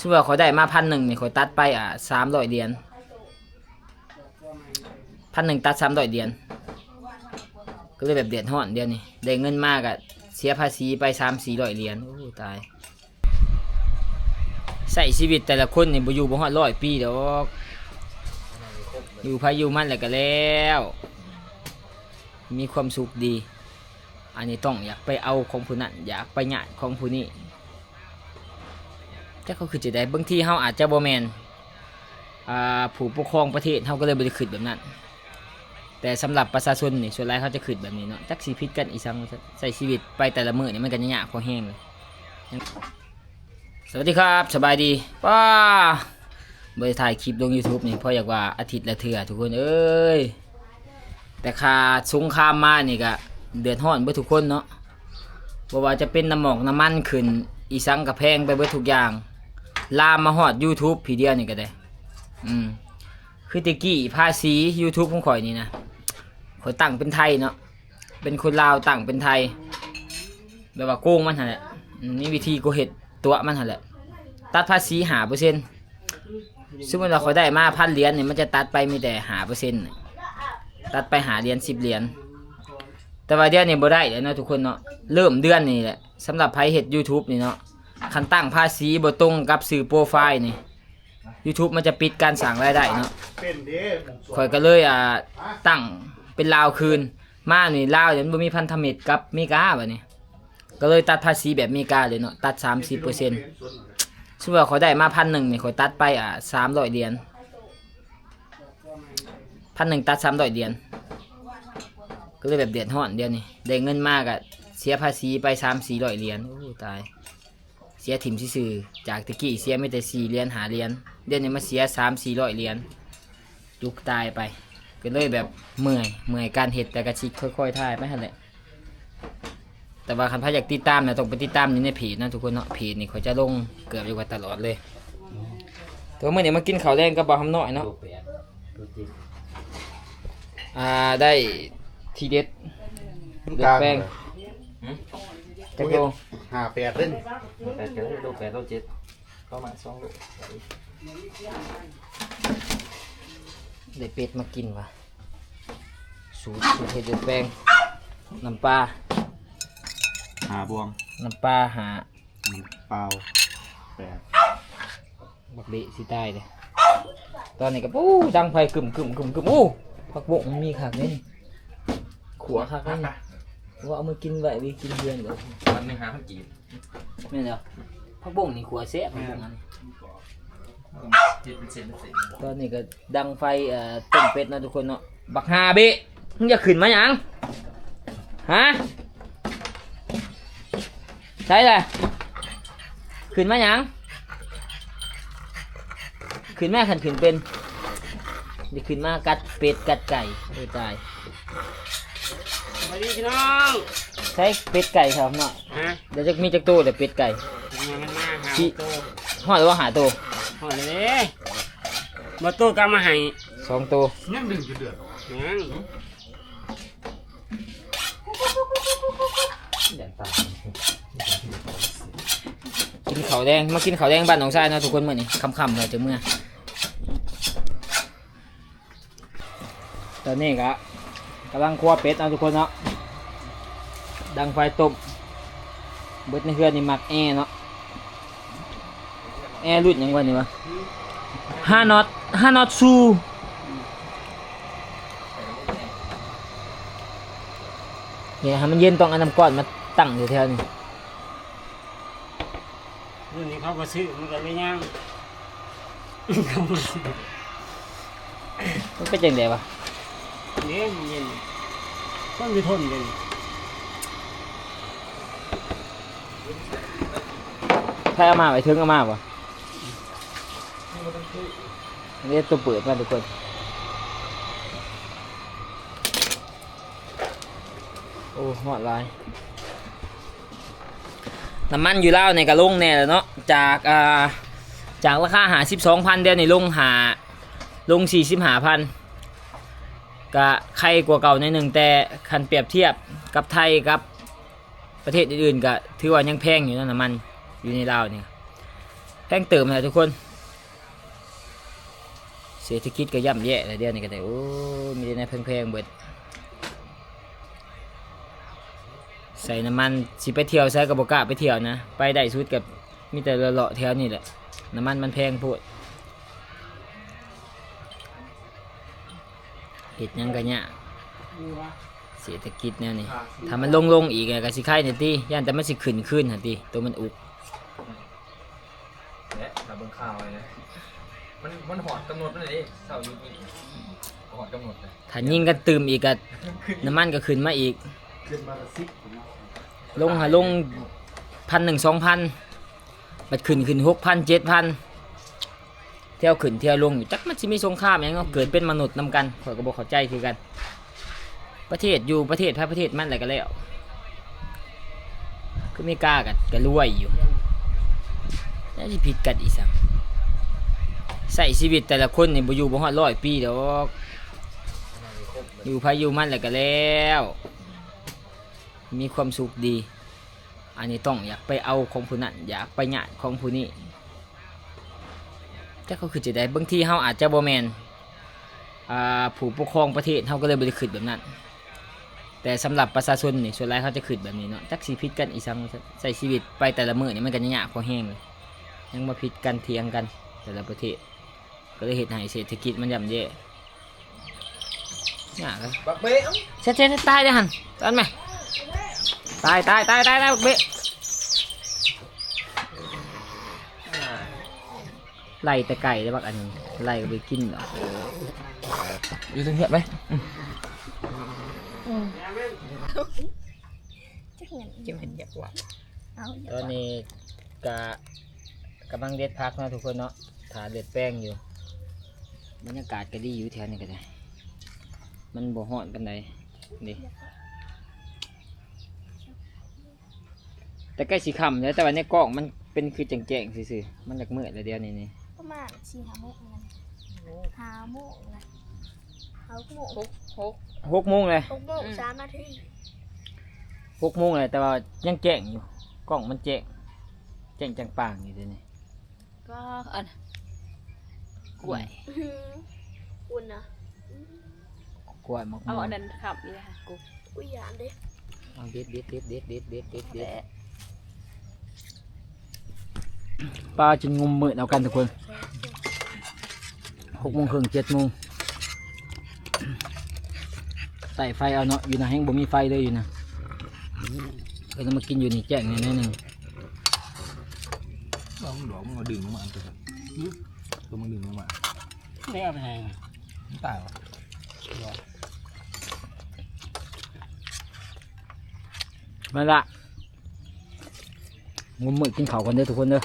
ສົມມຸດວ່າຂ້ອຍໄດ້ມາພັນໜຶ່ງນີ້ ຂ້ອຍຕັດໄປ ອ່າ ສາມຮ້ອຍຫຼຽນ ພັນໜຶ່ງຕັດສາມຮ້ອຍຫຼຽນ ກໍເລີຍແບບເດືອດຮ້ອນດຽວນີ້ ໄດ້ເງິນມາກໍເສຍພາສີໄປສາມສີ່ຮ້ອຍຫຼຽນ. ໂອ້ ຕາຍ. ໃຊ້ຊີວິດແຕ່ລະຄົນນີ້ບໍ່ຢູ່ບໍ່ຮອດຮ້ອຍປີດອກ ຢູ່ໃຜຢູ່ມັນແລ້ວກໍແລ້ວ ມີຄວາມສຸກດີ. ອັນນີ້ຕ້ອງຢາກໄປເອົາຂອງຜູ້ນັ້ນ ຢາກໄປຍາດຂອງຜູ້ນີ້ ຈັກເຂົາຄິດຈັ່ງໃດ. ບາງທີເຮົາອາດຈະບໍ່ແມ່ນ ອ່າ ຜູ້ປົກຄອງປະເທດ ເຮົາກໍເລີຍບໍ່ໄດ້ຄິດແບບນັ້ນ ແຕ່ສຳລັບປະຊາຊົນນີ້ ສ່ວນຫຼາຍເຂົາຈະຄິດແບບນີ້ເນາະ ຈັກຊິຜິດກັນອີ່ສັງ ວ່າຊັ້ນ ໃຊ້ຊີວິດໄປແຕ່ລະມື້ນີ້ມັນກໍຍາກພໍແຮງ. ສະຫວັດດີຄັບ ສະບາຍດີ. ປ້າ ບໍ່ໄດ້ຖ່າຍຄລິບລົງຢູທູບນີ້ ເພາະຢາກວ່າອາທິດລະເທື່ອ ທຸກຄົນເອີຍ. ແຕ່ຄ່າສົງຄາມມານີ້ກະເດືອດຮ້ອນເບິດທຸກຄົນເນາະ ບໍ່ວ່າຈະເປັນນ້ຳໝອກນ້ຳມັນຂຶ້ນ ອີ່ສັງກະແພງໄປເບິດທຸກຢ່າງ ລາມມາຮອດຢູທູບພີ້ດຽວນີ້ກະໄດ້. ອືມ ຄືແຕ່ກີ້ພາສີຢູທູບຂອງຂ້ອຍນີ້ນະ ຂ້ອຍຕັ້ງເປັນໄທເນາະ ເປັນຄົນລາວຕັ້ງເປັນໄທ ແບບວ່າໂກງມັນຫັ້ນແຫຼະ ອືມ ມີວິທີໂກເຮັດຕົວະມັນຫັ້ນແຫຼະ ຕັດພາສີຫ້າເປີເຊັນ. ສົມມຸດວ່າຂ້ອຍໄດ້ມາພັນຫຼຽນນີ້ ມັນຈະຕັດໄປມີແຕ່ຫ້າເປີເຊັນ ຕັດໄປຫ້າຫຼຽນ ສິບຫຼຽນ. ແຕ່ວ່າດຽວນີ້ບໍ່ໄດ້ແລ້ວເນາະທຸກຄົນເນາະ ເລີ່ມເດືອນນີ້ແຫຼະ ສຳລັບໃຜເຮັດຢູທູບນີ້ເນາະ ຄັນຕັ້ງພາສີບໍ່ຕົງກັບຊື່ໂປຣໄຟລ໌ນີ້ ຢູທູບມັນຈະປິດການສ້າງລາຍໄດ້ເນາະ. ຂ້ອຍກໍເລີຍ ອ່າ ຕັ້ງເປັນລາວຄືນ ມານີ້ລາວນີ້ມັນບໍ່ມີພັນທະມິດກັບເມກາບາດນີ້ ກໍເລີຍຕັດພາສີແບບເມກາເລີຍເນາະ ຕັດສາມສິບເປີເຊັນ. ສົມມຸດວ່າຂ້ອຍໄດ້ມາພັນໜຶ່ງນີ້ ຂ້ອຍຕັດໄປ ອ່າ ສາມຮ້ອຍຫຼຽນ ພັນໜຶ່ງຕັດສາມຮ້ອຍຫຼຽນ ກໍເລີຍແບບເດືອດຮ້ອນດຽວນີ້ ໄດ້ເງິນມາກໍເສຍພາສີໄປສາມສີ່ຮ້ອຍຫຼຽນ. ໂອ້ ຕາຍ. ເສຍຖິ້ມຊື່ໆ ຈາກແຕ່ກີ້ເສຍມີແຕ່ສີ່ຫຼຽນ ຫ້າຫຼຽນ ດຽວນີ້ມາເສຍສາມສີ່ຮ້ອຍຫຼຽນ ຈຸກຕາຍໄປ ກໍເລີຍແບບເມື່ອຍ ເມື່ອຍການເຮັດ ແຕ່ກໍຊິຄ່ອຍໆ ຖ່າຍໄປຫັ້ນແຫຼະ. ແຕ່ວ່າຄັນໃຜຢາກຕິດຕາມນະ ຕ້ອງໄປຕິດຕາມຢູ່ໃນເພຈນະທຸກຄົນເນາະ ເພຈນີ້ຂ້ອຍຈະລົງເກືອບຢູ່ວ່າຕະຫຼອດເລີຍ. ແຕ່ວ່າມື້ນີ້ມາກິນເຂົ້າແລງກັບບ່າວຫຳນ້ອຍເນາະ ອ່າ ໄດ້ທີເດັດ ລູກແປ້ງ ຈັກໂລ? ຫ້າແປດເດ້ ແປດກໍໄດ້ ໂລແປດ ໂລເຈັດ ປະມານສອງໂລ. ໄດ້ເປັດມາກິນວ່າ ສູດ ສູດເຮັດຢູ່ແປ້ງ ນ້ຳປາ ຫ້າບ່ວງ ນ້ຳປາຫ້າ ນ້ຳເປົ່າແປດ. ບັກເບະຊິຕາຍເດ້ ຕອນນີ້ກໍ ໂອ້ ດັງໄຟກຶມໆໆ. ໂອ້ ຜັກບົ້ງມັນມີຄັກເດ້ນີ້ ຂົ້ວຄັກເດ້ນີ້ ວ່າເອົາມາກິນໄວ້ ໄວ້ກິນເຮືອນເດີ ວັນໜຶ່ງຫ້າພັນກີບ. ແມ່ນແລ້ວ ຜັກບົ້ງນີ້ຂົ້ວແຊບ ຜັກບົ້ງອັນນີ້ ເຮັດເປັນເສັ້ນເປັນເສັ້ນ. ຕອນນີ້ກໍດັງໄຟ ເອີ ຕົ້ມເປັດເນາະທຸກຄົນເນາະ. ບັກຫ່າເບະ ມຶງຢາກຂຶ້ນມາຫຍັງ ຮະ? ໃສລະ? ຂຶ້ນມາຫຍັງ? ຂຶ້ນມາ ຄັນຂຶ້ນເປັນ ຊິຂຶ້ນມາກັດເປັດກັດໄກ່. ໂອ້ຍ ຕາຍ. ສະບາຍດີພີ່ນ້ອງ. ໃສເປັດໄກ່ເທົ່ານ້ອຍ? ຮະ? ດຽວຈັກມີຈັກໂຕແລ້ວເປັດໄກ່? ມາ ມັນມາຫ້າ ຊິໂຕ. ຮອດແລ້ວບໍ່ ຫ້າໂຕ? ຮອດແລ້ວເດ້. ບໍ່ໂຕກໍເອົາມາໃຫ້ ສອງໂຕ. ຍັງດຶງຈົນເດືອດອອກ ຍັງ. ກິນເຂົ້າແລງ ມາກິນເຂົ້າແລງບ້ານໜອງຊາຍເນາະທຸກຄົນ. ມື້ນີ້ຄ່ຳໆ ແລ້ວຈະເມືອ. ຕອນນີ້ກະກຳລັງຄົວເປັດເນາະທຸກຄົນເນາະ ດັງໄຟຕົ້ມ. ເບິດໃນເຮືອນນີ້ມັກແອເນາະ ແອລຸ້ນຫຍັງວະນີ້ວະ ຫ້ານັອດ ຫ້ານັອດຊູ. ເຮັດໃຫ້ມັນເຢັນ ຕ້ອງເອົານ້ຳກ້ອນມາຕັ້ງຢູ່ແຖວນີ້. ເລື່ອງນີ້ເຂົາກໍຊື້ ມັນກໍເລີຍຍ່າງ. ມັນເປັນຈັ່ງໃດວະ? ເຢັນ ເຢັນ ມັນຊິທົນເດ້. ໃຜເອົາມາໄວ້ເທິງ ເອົາມາບໍ່? ເດ້ ໂຕເປີດມາທຸກຄົນ. ໂອ້ ຮ້ອນຫຼາຍ. ນ້ຳມັນຢູ່ລາວນີ້ກໍລົງແດ່ແລ້ວເນາະ ຈາກ ອ່າ ຈາກລາຄາຫ້າສິບສອງພັນ ດຽວນີ້ລົງຫ້າ ລົງສີ່ສິບຫ້າພັນ ກະໄຄກວ່າເກົ່າໜ້ອຍໜຶ່ງ ແຕ່ຄັນປຽບທຽບກັບໄທກັບປະເທດອື່ນໆ ກະຖືວ່າຍັງແພງຢູ່ເນາະ ນ້ຳມັນຢູ່ໃນລາວນີ້. ແພງເຕີມແຫຼະທຸກຄົນ. ເສດຖະກິດກໍຍ່ຳແຍ່ແລ້ວ ດຽວນີ້ກໍໄດ້ ໂອ້ຍ ມີແຕ່ແນວແພງໆເບິດ. ໃສ່ນ້ຳມັນ ຊິໄປທ່ຽວໃສກໍບໍ່ກ້າໄປທ່ຽວນະ, ໄປໄດ້ສຸດກໍມີແຕ່ເລາະໆແຖວນີ້ແຫຼະ. ນ້ຳມັນມັນແພງໂພດ ເຮັດຫຍັງກໍຍາກ ເສດຖະກິດແນວນີ້. ຖ້າມັນລົງໆອີກກໍຊິໄຄແດ່ຕິ, ຢ້ານແຕ່ມັນຊິຂຶ້ນຄືນຫັ້ນຕິ ໂຕມັນອຸກ. ແລະ ຖ້າເບິ່ງຂ່າວໄວ້ນະ ມັນ ມັນຮອດກຳນົດແລ້ວເດ້ ເຊົ້າຢຸດຍິງ ຮອດກຳນົດແລ້ວ. ຖ້າຍິງກັນຕື່ມອີກກໍ ນ້ຳມັນກໍຂຶ້ນມາອີກ ຂຶ້ນມາລະສິບ ລົງຫາລົງ ພັນໜຶ່ງ ສອງພັນ ບັດຂຶ້ນ ຂຶ້ນ ຫົກພັນ ເຈັດພັນ ທ່ຽວຂຶ້ນທ່ຽວລົງຢູ່. ຈັກມັນຊິມີສົງຄາມຫຍັງເນາະ, ເກີດເປັນມະນຸດນຳກັນ ຂ້ອຍກໍບໍ່ເຂົ້າໃຈຄືກັນ. ປະເທດຢູ່ປະເທດໃຜປະເທດມັນແຫຼະກໍແລ້ວ. ຄືອາເມລິກາກໍ ກໍລວຍຢູ່ ແລ້ວຊິຜິດກັນອີ່ຫຍັງ? ໃຊ້ຊີວິດແຕ່ລະຄົນນີ້ບໍ່ຢູ່ບໍ່ຮອດຮ້ອຍປີດອກ, ຢູ່ໃຜຢູ່ມັນແຫຼະກໍແລ້ວ ມີຄວາມສຸກດີ. ອັນນີ້ຕ້ອງຢາກໄປເອົາຂອງຜູ້ນັ້ນ ຢາກໄປຍາດຂອງຜູ້ນີ້. ຈັກເຂົາຄິດຈັ່ງໃດ? ບາງທີເຮົາອາດຈະບໍ່ແມ່ນ ອ່າ ຜູ້ປົກຄອງປະເທດ ເຮົາກໍເລີຍບໍ່ໄດ້ຄິດແບບນັ້ນ. ແຕ່ສຳລັບປະຊາຊົນນີ້ ສ່ວນຫຼາຍເຂົາຈະຄິດແບບນີ້ເນາະ, ຈັກຊິຜິດກັນອີ່ຫຍັງ ວ່າຊັ້ນ. ໃຊ້ຊີວິດໄປແຕ່ລະມື້ນີ້ ມັນກໍຍາກພໍແຮງເລີຍ, ຍັງມາຜິດກັນຖຽງກັນແຕ່ລະປະເທດ. ກໍເລີຍເຮັດໃຫ້ເສດຖະກິດມັນຍ່ຳແຍ່. ຍາກເລີຍ ບັກເບ້. ເອົາ ເຊັດໆ ຕາຍເດ້ຫັ້ນ ຕອນແມ່ ຕາຍ ຕາຍ ຕາຍ ຕາຍ ຕາຍ ບັກເບ້. ໄລ່ແຕ່ໄກເດ້ບັກອັນນີ້ ໄລ່ກໍບໍ່ໄດ້ກິນດອກ. ຢູ່ເທິງເຮືອນໄປ. ອືມ ຈັກແມ່ນ ຈັກແມ່ນຢາກວ່າ. ເອົາ ຕອນນີ້ກະກຳລັງເດັດຜັກເນາະທຸກຄົນເນາະ, ຖ້າເລືອດແປງຢູ່. ບັນຍາກາດກໍດີຢູ່ແຖວນີ້ກໍໄດ້ ມັນບໍ່ຮ້ອນປານໃດເດ້. ແຕ່ໃກ້ຊິຄ່ຳແລ້ວ ແຕ່ວ່າໃນກ້ອງມັນເປັນຄືແຈ້ງໆຊື່ໆ, ມັນຢາກມືດແລ້ວດຽວນີ້ນີ້. ປະມານສີ່ຫ້າໂມງແລ້ວ ຫ້າໂມງແລ້ວ. ຫົກໂມງ ຫົກ ຫົກ ຫົກໂມງເລີຍ ຫົກໂມງ ອືມ ສາມນາທີ. ຫົກໂມງແລ້ວ ແຕ່ວ່າຍັງແຈ້ງຢູ່, ກ້ອງມັນແຈ້ງ ແຈ້ງຈາງປາງຢູ່ເດນີ້. ກໍອັນ ກ້ວຍ ອືມ ອຸ່ນນະ ກ້ວຍ ໝາກ ເອົາ ມ່ວງ ອັນນັ້ນຄ້ຳອີກນະ ກູ ອຸ້ຍ ຢ້ານເດ້. ເອົາເດັດ ເດັດ ເດັດ ເດັດ ປາຈິງງຸມມືດເອົາກັນທຸກຄົນ. ຫົກໂມງເຄິ່ງ ເຈັດໂມງ ໃຕ້ໄຟເອົາເນາະ, ຢູ່ນະແຮ່ງບໍ່ມີໄຟເລີຍຢູ່ນະ. ເອີ ມາກິນຢູ່ນີ້ແຈ້ງແດ່ໜ້ອຍໜຶ່ງ. ເອົາມັນດອກ ມັນກໍດຶງລົງມາອັນຕົວ ກໍມັນດຶງລົງມາ ໄດ້ເອົາໄປໃຫ້ ມັນຕາຍຫວາ? ບໍ່ ມາລະ ງຸມມືດກິນເຂົ້າກ່ອນເດີທຸກຄົນເດີ.